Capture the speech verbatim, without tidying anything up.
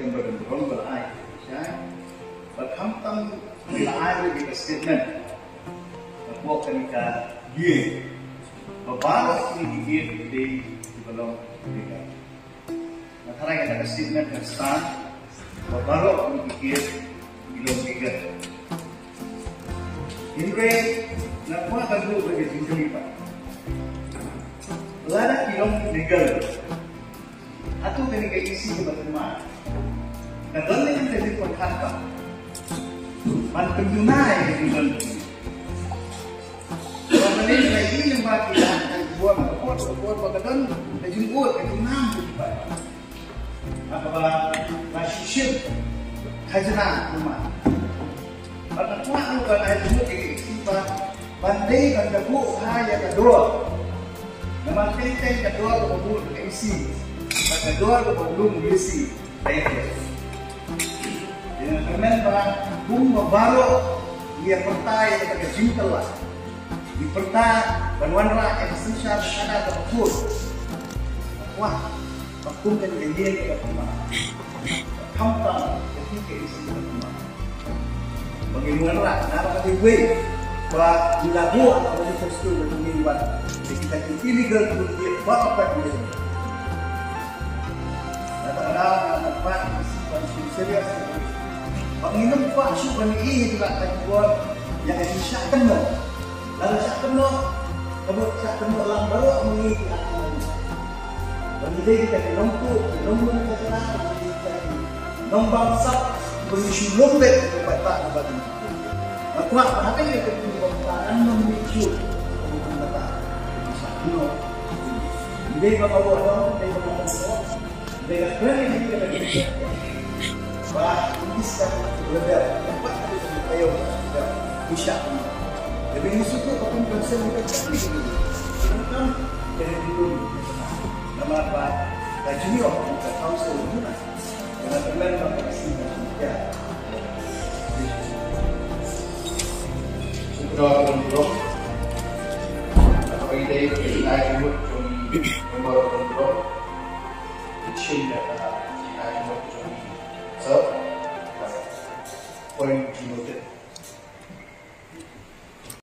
Em ba don burom ba la ai. Sha. Ba khamtam la ai ïa ka statement. Ka pok kane ka ïing. Ba baroh kine ki ïing ki dei kiba long legal. Nga tharai kata ka statement kan stad. Ba baroh kine ki ïing ki long legal. Hynrei nga kwah ban buh ïa ka jingkylli pat. Lada ki long legal. Hato kane ka E C kaba thymmai ka don ne ka jingpyrkhat ba ban pynjuna ïa ka jingdon? Ba lane ka E C ba ki la ka buat ka buat ka buat ba ka don ka jingbuat ka jingnam ka jingbuat. Haba la shisien khajna kumne. Bad nga kwah ruh ban ai jingmut ïa ka E C ba ban dei ban da buh ha ïa ka dor. Namar teng teng ka dor kaba buh ka E C bad ka dor kaba lum U C dei ka. Ïa nga kyrmen ba kum ba baroh ngi ïa pyrta ïa ka jingkylla. Ngi pyrta ban wanrah ïa ka synshar khadar kaba khuid. Wah, ba kum kane ka ïing kaba thymmai. Khamtam ka ïing ka E C kaba thymmai. Ba ngin wanrah na ka dei wei ba ngi la buh ha ka manifesto ba ngin wan. Kita ki illegal tu ki ba ka pat ni. Kata kata kata pat ki si ban si serius. Ba ngin ym kwah shuh ban ïohi ïa ka buat ïa ka jingshah kynnoh. Lada shah kynnoh, ka buat shah kynnoh lang baroh mynta ki akhir. Ban ïadei kita ki nongtuh, ki nongmyn ka jaka, kita ki nongbamsap, ban ïa shu lum beit ki paidbah ba ki. Nga kwah ba hata ïa ka ki ba ka nang nong ni shu. Ka buat kata. Shah kynnoh. Ïadei ba ka buat dong, ïadei ba ka buat dong. Ba Shim da ka, ka, point denoted.